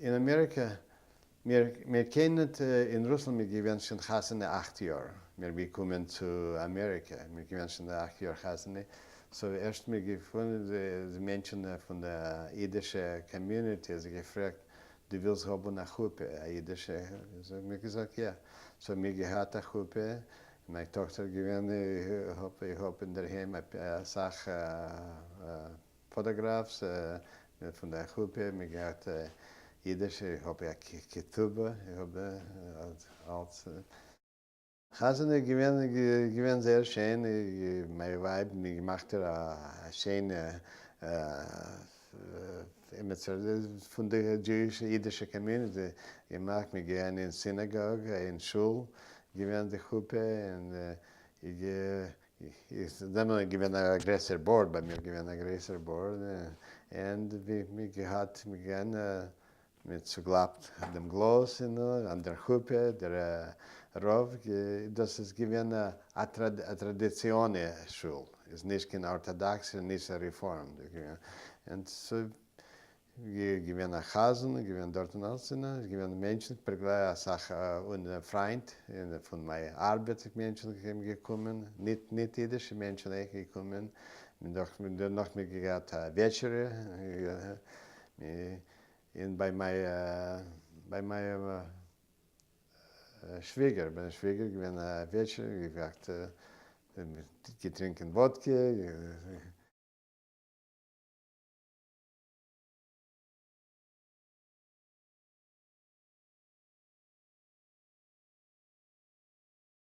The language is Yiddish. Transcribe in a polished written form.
אין אמעריקע, מיר מיר קענען אין רוסלאנד מיר געווען שוין חתונה 8 יאר, מיר געקומען צו אמעריקע, מיר געווען שוין 8 יאר חתונה, so ערשט מיר געפונען די מענטשן פון די אידישע community, זיי געפרעגט, דו ווילסט האבן א חופה, א אידישע? זיי מיר געזאגט יא. So מיר געהאט א חופה, מיין טאכטער געווען, איך האב אינדערהיים אסאך photographs פון דער חופה, מיר געהאט אידישע, איך האב א כתובה, איך האב אלץ. חתונה געווען זייער שיין, מיין ווייב מיר געמאכט א שיינע פון די Jewish אידישע community געמאכט, מיר גייען אין synagogue, אין שול, געווען די חופה, און איז דעמאלט געווען א גרעסער בארד, ביי מיר געווען א גרעסער בארד, און מיר געהאט, מיר געווען מיט צוגלאפט דעם גלאז אין אן דער חופה, דער רב, דאס איז געווען א טראדיציאנע שול, איז נישט קיין ארטאדאקס און נישט א רעפארם. און so געווען א חזן, געווען דארט און אלץ, און געווען מענטשן, אסאך און פריינט פון מיין ארבעט מענטשן געקומען, ניט אידישע מענטשן אויך געקומען, דערנאך מיר געהאט א וועטשערע, און ביי מיין שוויגער, ביי שוויגער געווען א וועטשערע, געהאט געטרינקען וואדקע.